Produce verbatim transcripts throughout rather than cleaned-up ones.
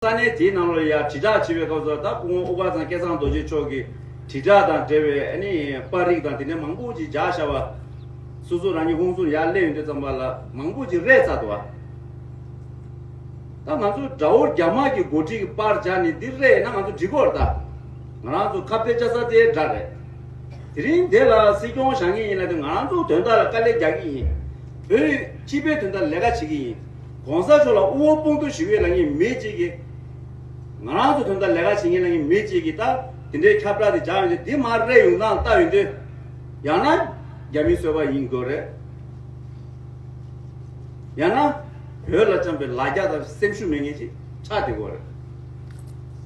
ས་གནས་དེའི་ནང་ལ་ཡ་དྲིལ་བསྒྲགས་བྱེད་པའི་སྐབས་སུ་ད་སྐུ་ངོ་དབུ་དཀར་ཚང་སྐལ་བཟང་རྡོ་རྗེ་མཆོག་གིས་དྲིལ་བསྒྲགས་དང་འབྲེལ་བའི་ཨ་ནི་པར་རིས་དང་དེ་འདྲའི་མང་པོ་ཅིག་བཞག་བཞག་པ། སོ་སོ་རང་ཉིད་ཧུན་སུར་ཡར་སླེབས་ཡོང་དུས་ཙམ་པ་ལ་མང་པོ་ཅིག་རེད་ཚར་འདུག་བ། ད་ང་ཚོ་དགྲ་བོ་རྒྱ་དམར་གྱི་འགོ་ཁྲིད་ཀྱི་པར་སྦྱར་ནས་འདི་རེད་ན་ང་ཚོ་འགྲིག་གི་རེད་ད། ང་རང་ཚོ་ཁ་གཏད་བཅག་ས་དེ་འདྲ་རེད། དེ་རིང་འདི་ལ་སྲིད་སྐྱོང་བཞག་མཁན་ཡིན་ན་དེ་ང་རང་ཚོ་དོན་དག་ལ་དཀའ་ལས་རྒྱག་གི་ཡིན། བོད་སྤྱི་པའི་དོན་དག་ལ་ལས་ཀ་བྱེད་ཀྱི་ཡིན། གོང་ས་མཆོག་ལ་དབུ་འོག་དཔུང་གཏུག་ཞུ་གི་ལ་ངས་མི་གཅིག་གིས། ང་རང་ཚོ་དོན་དག་ལས་ཀ་བྱེད་མཁན་ལ་ངས་མི་གཅིག་གིས་ད་དེ་འདྲའི་ཁྱབ་བསྒྲགས་དེ་སྦྱར་ཡོང་དུས་འདི་མར་རེད་ཡོང་སྟངས་ལྟ་ཡོང་དུས། ཡང་ན་རྒྱ་མི་གསོད་པ་ཡིན་དགོས་རེད། ཡང་ན་བོད་ལ་བཅངས་པའི་ལ་རྒྱ་དང་སེམས་ཤུགས་མེད་མཁན་ཅིག་ཆགས་བསྡད་ཀྱི་ཡོད་རེད།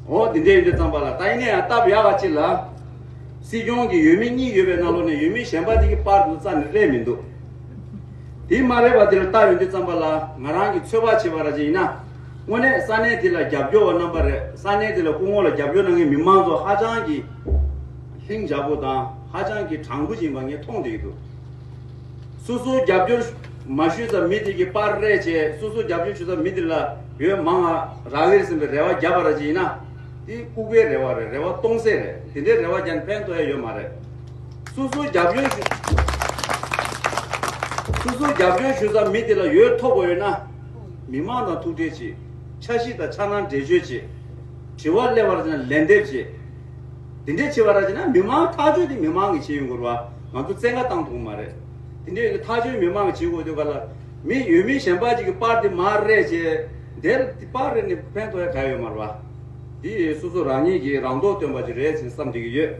འོ་དེ་འདྲ་ཡིན་དུས་ཙམ་པ་ལ་ད་ཡིན་ན་ཡང་སྟབས་ཡག་པ་ཅིག་ལ། སྲིད་སྐྱོང་གི་འོས་མི་གཉིས་ཡོད་པའི་ནང་ལོགས་ནས་འོས་མི་གཞན་པ་དེ་གི་པར་དུ་རྩ་ནས་སླེབས་མི་འདུག་དེ་མ་རེད་པ་དེ་ལ་ལྟ་ཡོང་དུས་ཙམ་པ་ལ་ང་རང་གི་ཚོད་དཔག་བྱས་པ་ར་ཅིག་ཡིན་ན། དངོས་གནས་ས་གནས་དེ་ལ་རྒྱབ་སྐྱོར་བ་རྣམ་པ་རེད། ས་གནས་དེ་ལ་སྐུ་ངོ་ལ་རྒྱབ་སྐྱོར་གནང་མཁན་མི་མང་ཚོ་ཧ་ཅང་གི་ལྷིང་འཇགས་པོ་དང་ཧ་ཅང་གི་དྲང་པོ་ཅིག་ཡིན་པ་ངས་མཐོང་བསྡད་ཀྱི་འདུག་སོ་སོ་རྒྱབ་སྐྱོར་མ་ཞུས་ཙམ་མི་དེ་གི་པར་རེད་བྱས། སོ་སོ་རྒྱབ་སྐྱོར་ཞུས་ཙམ་མི་དེ་ལ་འོས་མང་བ་རག་གི་རེད་བསམ་པའི་རེ་བ་བརྒྱབ་པ་ར་ཅིག་ཡིན་ན། དེ་ལྐུགས་པའི་རེ་བ་རེད། རེ་བ་སྟོང་ཟད་རེད། དེ་འདྲའི་རེ་བ་བརྒྱབ་ནས་ཕན་ཐོགས་ཡ་ཡོད་མ་རེད། སོ་སོ་རྒྱབ་སྐྱོར་ཞུ། སོ་སོ་རྒྱབ་སྐྱོར་ཞུ་ས་མི་དེ་ལ་འོས་ཐོབ་དགོས་ཡོད་ན། མི་མང་དང་ཐུག་འཕྲད་བྱེད། འཆར་གཞི་དང་འཆར་སྣང་འགྲེལ་བརྗོད་བྱེད། དྲི་བ་སླེབས་པ་ཅིག་ན་ལན་འདེབས་བྱེད། དེ་འདྲས་བྱེད་པ་ར་ཅིག་ན་མི་མང་ཐག་གཅོད་དེ་མི་མང་གིས་བྱེད་ཡོང་དགོས་རེད་བ། ང་ཚོ་བཙན་བཀའ་བཏང་ཐུབ་ཀྱི་མ་རེད། དེ་འདྲས་ཀྱི་ཐག་གཅོད་མི་མང་གིས་བྱེད་དགོས་དུས་ག་ལ། མི་འོས་མི་གཞན་པ་ཅིག་གི་པར་དེ་མར་རེད་བྱས། དེར་དེ་པར་རེད་ནས་ཕན་ཐོགས་ཡ་ག་ཡོད་མ་རེད་བ། དེ་སོ་སོ་རང་ཉིད་ཀྱི་རང་མདོག་སྟོན་པ་ཅིག་རེད་ཅེས་བསམ་བསྡད་ཀྱི་ཡོད།